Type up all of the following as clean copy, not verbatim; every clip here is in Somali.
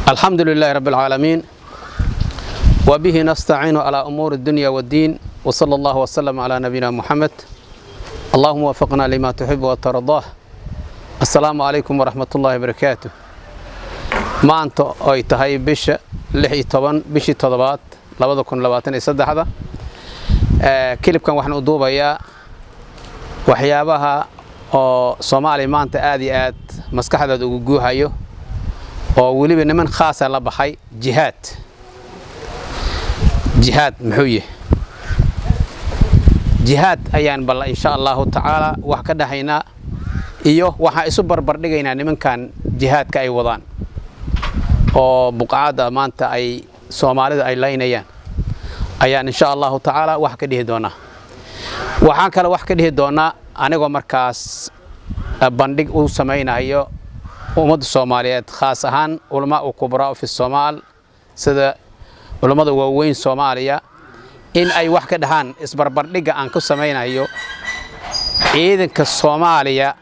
الحمد لله رب العالمين، وبه نستعين على أمور الدنيا والدين، وصلى الله وسلم على نبينا محمد. اللهم وفقنا لما تحب وترضاه. السلام عليكم ورحمة الله وبركاته. Maanta oy tahay bisha 16, bishii toddobaad, 2023-da, kilibkan waxaan u duubayaa waxyaabaha oo Soomaaliya maanta aad iyo aad maskaxdooda ugu guuhayo, oo weliba niman khaasa la baxay jihaad. Jihaad muxuu yahay? Jihaad ayaan bal insha Allahu tacaala wax ka dhahaynaa, iyo waxaan isu barbardhigaynaa nimankan jihaadka ay wadaan oo buqacadda maanta ay Soomaalida ay laynayaan ayaan insha Allahu tacaala wax ka dhihi doonaa. Waxaan kale wax ka dhihi doonaa, anigoo markaas bandhig u samaynayo ummadda Soomaaliyeed, khaas ahaan culamaa u kubraa fi Soomaal, sida culammada waaweyn Soomaaliya, in ay wax ka dhahaan isbarbardhigga aan ku samaynayo ciidanka Soomaaliya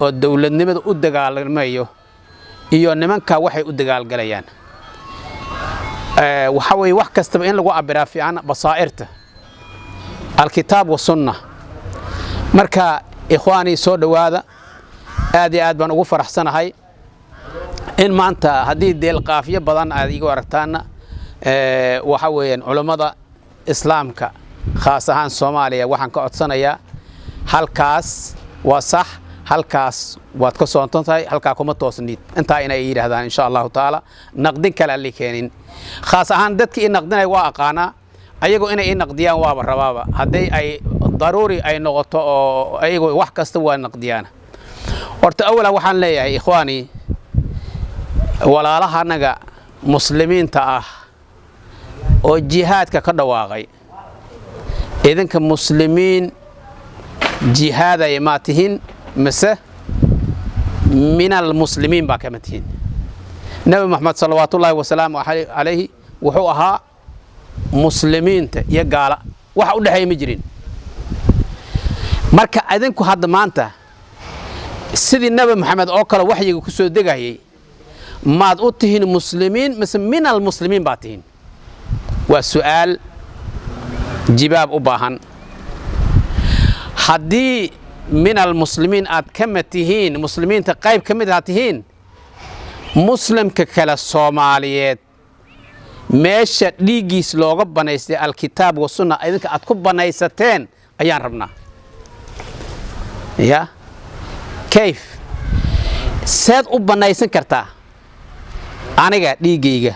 oo dowladnimada u dagaalamayo iyo nimanka waxay u dagaalgalayaan. Waxaa weeye, wax kastaba in lagu cabiraa fiican basaa'irta alkitaab wa sunna. Marka ikhwaanii, soo dhowaada. Aad iyo aad baan ugu faraxsanahay in maanta haddii deelqaafyo badan aad igu aragtaanna, waxa weeyaan culummada Islaamka, khaas ahaan Soomaaliya, waxaan ka codsanayaa: halkaas waa sax, halkaas waad ka soonton tahay, halkaa kuma toosnid, intaa inay yidhaahdaan insha Allahu tacaala. Naqdin kale aan li keenin. Khaas ahaan dadka i naqdinaya waa aqaanaa, ayagoo inay i naqdiyaan waaba rabaaba hadday ay daruuri ay noqoto, oo ayagoo wax kasta waa naqdiyaan. Horta awalan waxaan leeyahay, ikhwaani, walaalahanaga Muslimiinta ah oo jihaadka ka dhawaaqay, idinka Muslimiin jihaadaya maa tihin mise min almuslimiin baa kama tihin? Nebi Moxamed salawaatullaahi wasalaamu calayhi wuxuu ahaa Muslimiinta iyo gaala waxa u dhexeeya ma jirin. Marka idinku hadda maanta sidii Nebi Moxamed oo kale waxyiga ku soo degayay maad u tihiin Muslimiin mise min almuslimiin baa tihiin? Waa su'aal jibaab u baahan. Haddii min almuslimiin aad kama tihiin, Muslimiinta qayb ka mid aad tihiin, Muslimka kale Soomaaliyeed meesha dhiiggiis looga banaystay alkitaab wa sunna idinka aad ku banaysateen ayaan rabnaa. Ya kayf seed u bannaysan kartaa aniga dhiiggayga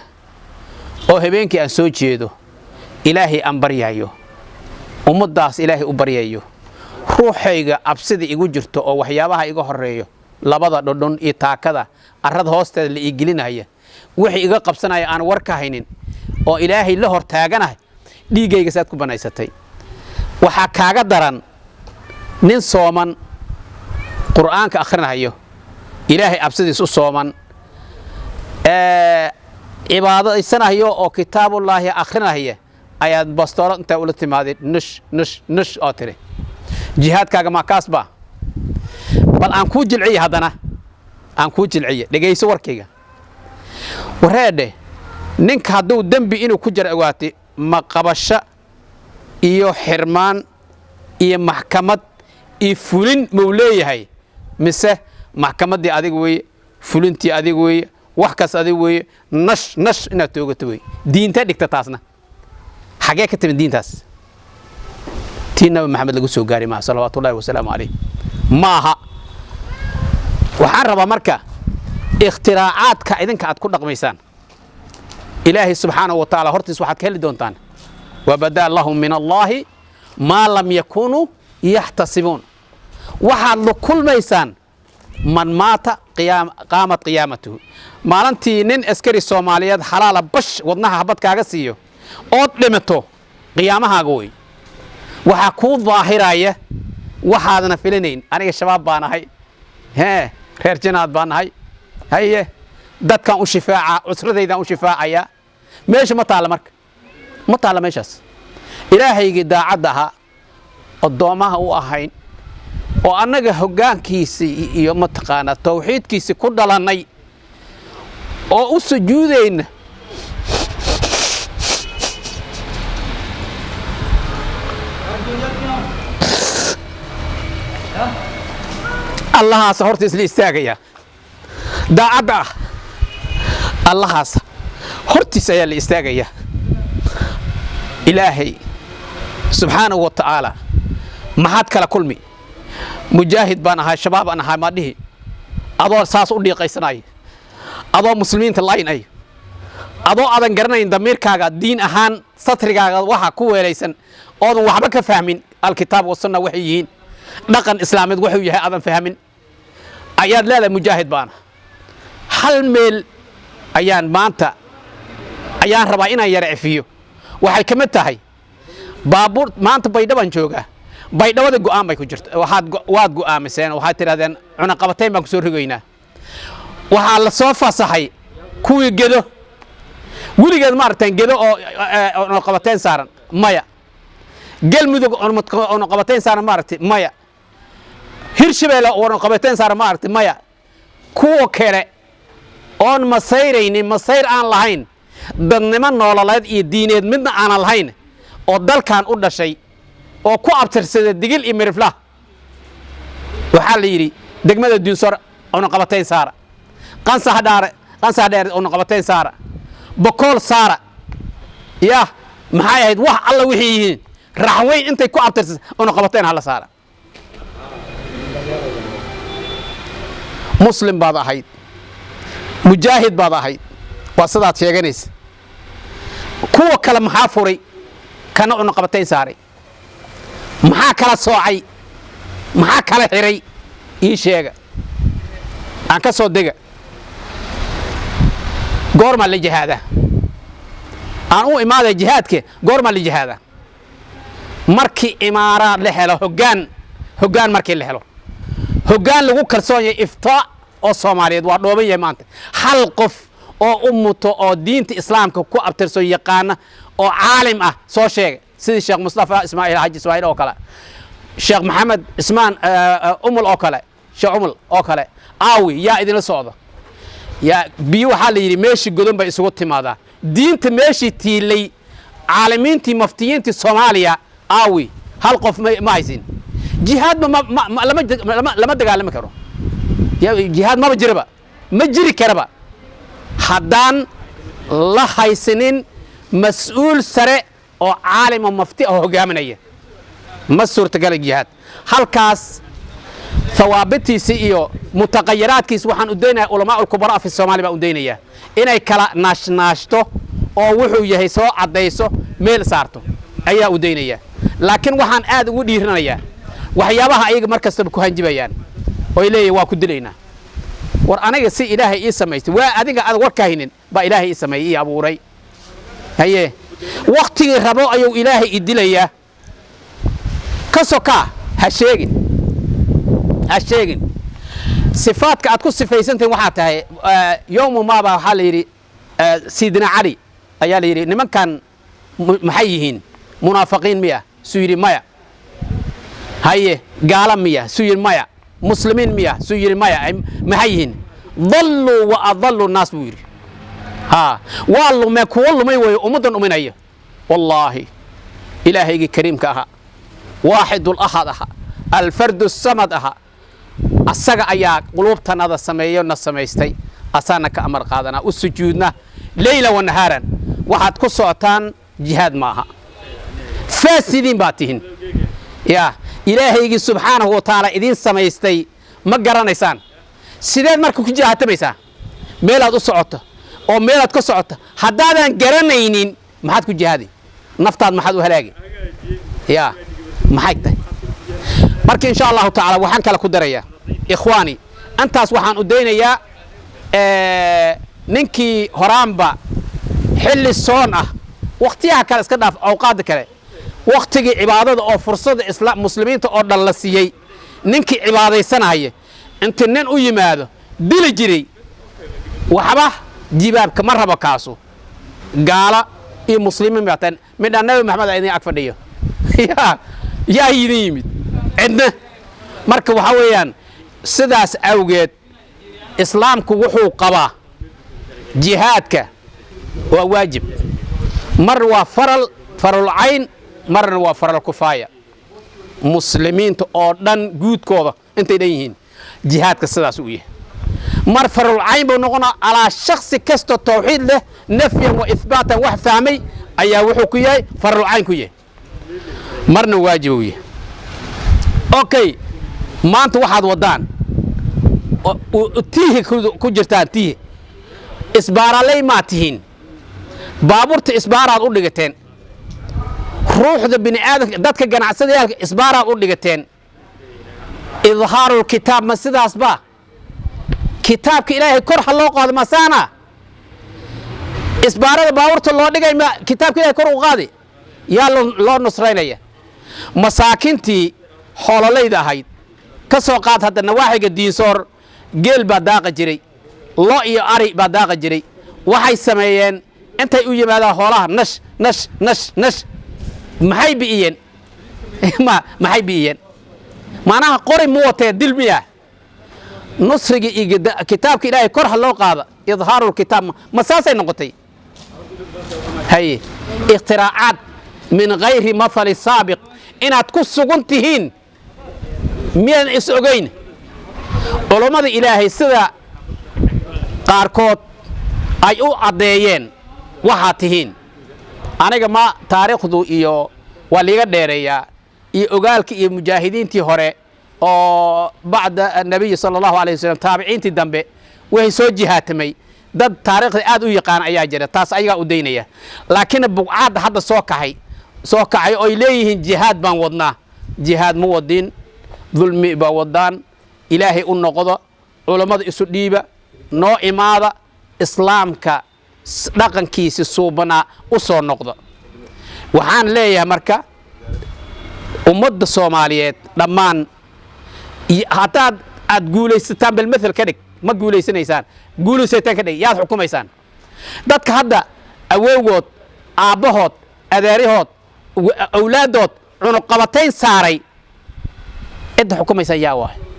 oo habeenkii aan soo jeedo, Ilaahay aan baryayo, ummaddaas Ilaahay u baryayo, ruuxayga cabsida igu jirto oo waxyaabaha iga horreeyo, labada dhudhun iyo taakada arrada hoosteeda la ii gelinaya, wixii iga qabsanaya aan war ka haynin, oo Ilaahay la hor taaganahay, dhiiggayga saad ku bannaysatay? Waxaa kaaga daran nin sooman, Qur'aanka akhrinayo, Ilaahay cabsidiis u sooman, cibaadaysanayo oo kitaabullaahi akhrinaya, ayaad bastoolo intaa ula timaaday, nush nush nush oo tiri. Jihaadkaaga maa kaas ba? Bal aan kuu jilciye, haddana aan kuu jilciye, dhegayso warkayga. Wareedhe, ninka hadduu dembi inuu ku jira ogaatay, ma qabasho iyo xirmaan iyo maxkamad iyo fulin mau leeyahay, mise maxkamaddii adiga weeye, fulintii adiga weeye, wax kas adiga weeye, nash nash inaad toogato wey? Diinta dhigta taasna xagee ka timid? Diintaas tii Nabi Maxamed lagu soo gaari maha salawaatullahi wasalaamu calayh maaha. Waxaan rabaa marka ikhtiraacaadka idinka aad ku dhaqmaysaan, Ilaahay subxaanahu wa tacaala hortiis waxaad ka heli doontaan: wabadaa lahum min Allaahi maa lam yakunuu yaxtasibuun. Waxaad la kulmaysaan man maata qaamat qiyaamatuhu. Maalintii nin askari Soomaaliyeed xalaala bash wadnaha habad kaaga siiyo ood dhimato, qiyaamahaaga wey. Waxaa kuu daahiraya waxaadna filanayn. Aniga Shabaab baan ahay, hee, reer janaad baan ahay, haye, dadkan u shifaaca, cusradaydaan u shifaacaya, meesha ma taalla. Marka ma taalla meeshaas. Ilaahaygii daacadda ahaa, addoommaha u ahayn, oo annaga hoggaankiisii iyo mataqaanaa tawxiidkiisii ku dhalannay. Oo u sujuudayna Allahaas horta isla istaagaya daacadda ah. Allahaas hortiis ayaa la istaagaya. Ilaahay subxaanahu wa tacaala maxaad kala kulmi? Mujaahid baan ahaa, shabaab aan ahaa, maa dhihi adoo saas u dhiiqaysanaya, adoo muslimiinta laynay, adoo aadan garanayn damiirkaaga diin ahaan, satrigaaga waxa ku weelaysan oodan waxba ka fahmin, alkitaab wasunna waxay yihiin, dhaqan islaameed wuxuu yahay aadan fahmin, ayaad leedahay mujaahid baana. Hal meel ayaan maanta ayaan rabaa inaan yara cefiyo. Waxay ka mid tahay baabuur. Maanta Baydhabaan joogaa. Baydhabada go'aan bay ku jirta. Waxaad waad go'aamiseen, waxaad tidhahdeen cunaqabatayn baan ku soo rogaynaa. Waxaa la soo fasaxay kuwii Gedo. Weligeed ma aragteen Gedo oo cunaqabatayn saaran? Maya. Galmudug cunaqabatayn saaran ma aragti? Maya. Hirshabeelle cunaqabatayn saaran ma aragti? Maya. Kuwa kale oon masayraynin, masayr aan lahayn, dadnimo noololeed iyo diineed midna aanan lahayn, oo dalkan u dhashay oo ku abtirsada Digil iyo Miriflah, waxaa la yidhi degmada Diinsoor cunaqabatayn saara, Qansax Dhaare, Qansax Dheer cunaqabatayn saara, Bokool saara. Yah, maxay ahayd? Wax alla wixii yihiin Raxweyn intay ku abtirsada cunaqabatayn hala saara. Muslim baad ahayd, mujaahid baad ahayd, waa sidaad sheeganaysa. Kuwa kale maxaa furay, kana cunaqabatayn saaray? Maxaa kala soocay? Maxaa kala xiray? Ii sheega aan ka soo dega. Goormaa la jihaadaa? Aan u imaadaya jihaadke. Goormaa la jihaadaa? Markii imaaraad la helo, hoggaan, hoggaan markii la helo, hoggaan lagu kalsoon yahay, iftaa oo Soomaaliyeed waa dhooban yahay maanta. Hal qof oo u muto oo diinta islaamka ku abtirsan yaqaana oo caalim ah soo sheega, sidii Sheekh Mustafa Ismaaciil Xaji Ismaaciil oo kale, Sheekh Maxamed Ismaan Umul oo kale, Sheekh Umul oo kale, aawi yaa idinla socda? Yaa biyo waxaa la yidhi meeshii godon bay isugu timaadaa. Diinta meeshii tiilay, caalimiintii, muftiyiintii Soomaaliya aawi? Hal qof ma haysin. Jihaadba lama dagaalami karo. Jihaad maba jiraba, ma jiri karaba haddaan la haysanin mas-uul sare oo caalim oo mufti ah oo hogaaminaya. Ma suurtagala jihaad. Halkaas hawaabitiisi iyo mutaqayiraadkiisi waxaan u daynayaa culamaa ulkubaraa fi Soomaaliya baan u daynayaa inay kala naashnaashto oo wuxuu yahay soo caddayso, meel saarto ayaa u daynayaa. Laakiin waxaan aad ugu dhiiranayaa waxyaabaha ayaga mar kastaba ku hanjibayaan oy leeyihin waa ku dilaynaa. War aniga si Ilaahay ii samaystay, waa adiga aad warka haynin baa Ilaahay ii sameeyey, ii abuuray. Haye, waktigii rabo ayuu Ilaahay i dilayaa. Ka sokaa ha sheegin, ha sheegin sifaadka aad ku sifaysantahin. Waxaa tahay yowmu maaba waxaa la yidhi Sidina Cali ayaa la yidhi, nimankan maxay yihiin? Munaafiqiin miya? Suu yidhi maya. Haye, gaala miya? Suu yidhi maya. Muslimiin miya? Suu yidhi maya. Maxay yihiin? Dalluu wa adallu naas buu yidhi. Ha, waa lumeen, kuwo lumay weeyo, ummaddan uminaya. Wallaahi, Ilaahaygii kariimka ahaa, waaxidul axad ahaa, alfardu samad ahaa, asaga ayaa quluubtanada sameeyo, na samaystay, asaana ka amar qaadanaa, u sujuudna leyla wa nahaaran. Waxaad ku socotaan jihaad maaha, faasidiin baad tihin. Yaa Ilaahaygii subxaanahu wa tacaala idiin samaystay ma garanaysaan. Sideed marka ku jihaatamaysaa? Meelaad u socoto oo meelaad ka socoto haddaadan garanaynin, maxaad ku jihaadi? Naftaad maxaad u halaagi? Yaa maxay tahay marka? Insha Allahu tacaala waxaan kale ku darayaa, ikhwaani, intaas waxaan u daynayaa ninkii horaanba xilli soon ah, wakhtiyaha kale iska dhaaf, awqaadda kale, wakhtigii cibaadada oo fursada isla muslimiinta oo dhan la siiyey, ninkii cibaadaysanaya inti nin u yimaado dili jiray, waxba jibaabka ma rabo. Kaasu gaala iyo muslimiin baa tan midhaan Nabi Maxamed a idin ag fadhiyo, yaa idin yimid cidna. Marka waxaa weeyaan sidaas awgeed islaamku wuxuu qabaa Jihaadka waa waajib, mar waa faral, farul cayn, marna waa faral kufaaya. Muslimiinta oo dhan guudkooda intay dhan yihiin jihaadka sidaas uu yahay. Mar farul cayn buu noqonaa alaa shaksi kastoo tawxiid leh, nafyan wa ihbaatan wax fahmay ayaa wuxuu ku yahay farul cayn ku yahay, marna waajib uu yahay. Okay, maanta waxaad waddaan tiihi ku jirtaan, tiihi isbaaraley maa tihiin, baabuurta isbaaraad u dhigateen, ruuxda bini aadamka, dadka ganacsadayaalka isbaaraad u dhigateen. Idhaarulkitaab ma sidaasba? Kitaabka Ilaahay kor ha loo qaado masaana isbaarada baabuurta loo dhigay ma kitaabka Ilahay kor u qaadi? Yaa loo nusraynaya? Masaakintii xoololayda ahayd ka soo qaad. Hadda nawaaxiga Diinsoor geel baa daaqa jiray, lo iyo ari baa daaqa jiray. Waxay sameeyeen intay u yimaadaan hoolaha nash nash nash nash. Maxay bi'iyeen? Maxay bi'iyeen? Macnaha qori ma watee, dil miya? Nusriga iyo kitaabka Ilaahay kor ha loo qaada, idhaarulkitaab ma saasay noqotay? Haye, ikhtiraacaad min gayri mathali saabiq inaad ku sugan tihiin miyaan is ogayn? Culummada Ilaahay sida qaarkood ay u caddeeyeen waxaad tihiin, aniga ma taariikhdu iyo waa liiga dheereeyaa iyo ogaalkii iyo mujaahidiintii hore oo bacda nabiyi sala Allahu alayh wasalam, taabiciintii dambe waxay soo jihaatamay, dad taariikhda aad u yaqaan ayaa jira, taas ayagaa u daynaya. Laakiin buqcaadda hadda soo kaxay, soo kacay oy leeyihiin jihaad baan wadnaa, jihaad ma wadin, dulmi baa wadaan. Ilaahay u noqdo, culammada isu dhiiba, noo imaada, islaamka dhaqankiisi suubanaa u soo noqdo. Waxaan leeyahay marka ummadda Soomaaliyeed dhammaan, haddaad aad guulaysataan, bilmathal ka dhig, ma guulaysanaysaan, guulaysataan ka dhig, yaad xukumaysaan? Dadka hadda awowgood, aabbahood, adeerahood, awlaaddood cunuqabatayn saaray, cidda xukumaysa yaa waay?